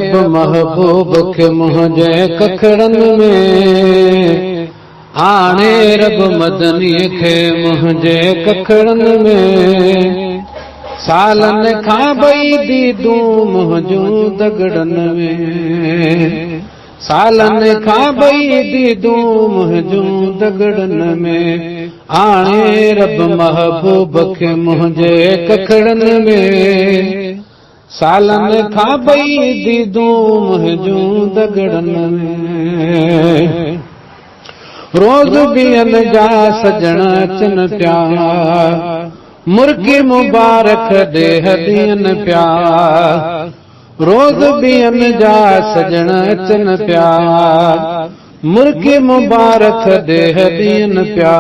رب محبوب کي منهنجي ڪکڙن ۾، آڻي رب مدنيء کي منهنجي ڪکڙن ۾، سالن کان ٻئي ديدون منهنجون دڳڙن ۾، سالن کان ٻئي ديدون منهنجون دڳڙن ۾، آڻي رب محبوب کي منهنجي ڪکڙن ۾، سالن کان ٻئي ديدون منهنجون دڳڙن ۾. روز ڏينهن جا سڄڻ اچن پيا، مرڪي مبارڪ ڏيهه ڏين پيا. روز ڏينهن جا سڄڻ اچن پيا، مرڪي مبارڪ ڏيهه ڏين پيا.